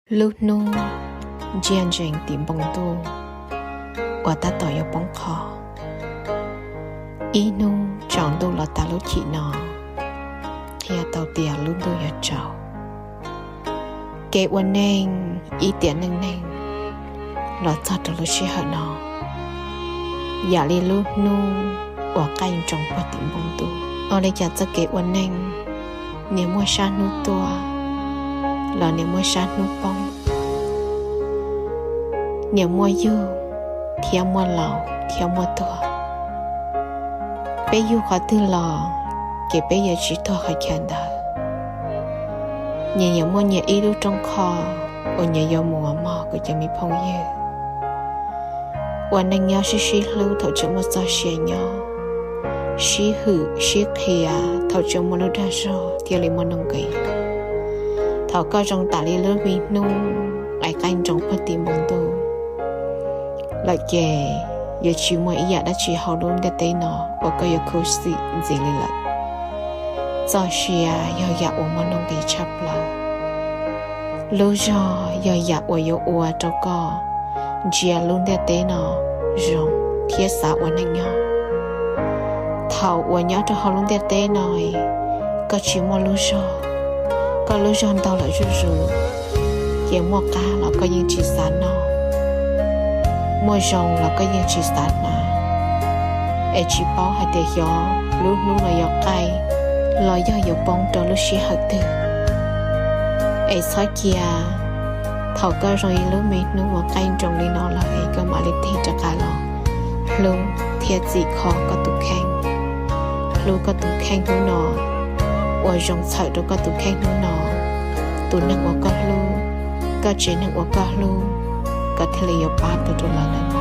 Lub hnub ntsia ntsees tim npoo ntuj uas tab tom yuav poob qho. Ib hnub tsaus ntuj los tas lub chim no, qhia tau tias lub ntuj yuav tsaus. Kev ua neej ib tiam neej neeg los txog rau lub sij hawm no, yam li lub hnub uas qaij ntsoov puag tim npoo ntuj. Ua li cas txoj kev ua neej niaj muaj sab hnub tuaj los niaj muaj sab hnub poob, niaj muaj yug thiab muaj laus thiab muaj tuag. Peb yug qhov twg los ces peb yuav tsis tuag qhov chaw ntawd. Nyias yuav muaj nyias ib lub rooj kho uas nyias yuav mus mog kuv cov me phooj ywg. Ua neej nyob sib sib hlub thaum tseem muaj txoj sia nyob, sib hwm sib qhia thaum tseem muaj lub dag zog thiaj li muaj nuj nqis. Thaum koj zoo tam li lub me hnub es qaij ntsoov puag tim npoo ntuj lawm ces yuav tsis muaj ib yam dab tsi hauv lub ntiaj teb no uas koj yuav khuv xim ntxiv li lawm. Txoj sia yog yam uas muaj nuj nqis tshaj plaws. Lub zog yog yam uas yuav ua rau koj ntsia lub ntiaj teb no zoo thiab xav ua neej nyob. Thaum uas nyob rau hauv lub ntiaj teb no, koj tsis muaj lub zog, koj lub zog ntau lawm zuj zus, ces muaj qab los koj yeej tsis xav noj, muaj zoo los koj yeej tsis xav hnav, es tsis paub hais tias xyov lub hnub no yuav qaij los yog yuav poob rau lub sij hawm twg. Es txhob cia thaum koj zoo ib lub me hnub uas qaij nroos li no lawm es koj mam li tig rov qab los hlub thiab txim kho koj tus kheej. Hlub koj tus kheej hnub no, ua zoo txhawm rau koj tus kheej hnub no. Tus neeg uas koj hlub, koj tsev neeg uas koj hlub, koj thiaj li yuav pab tau rau lawv lawm.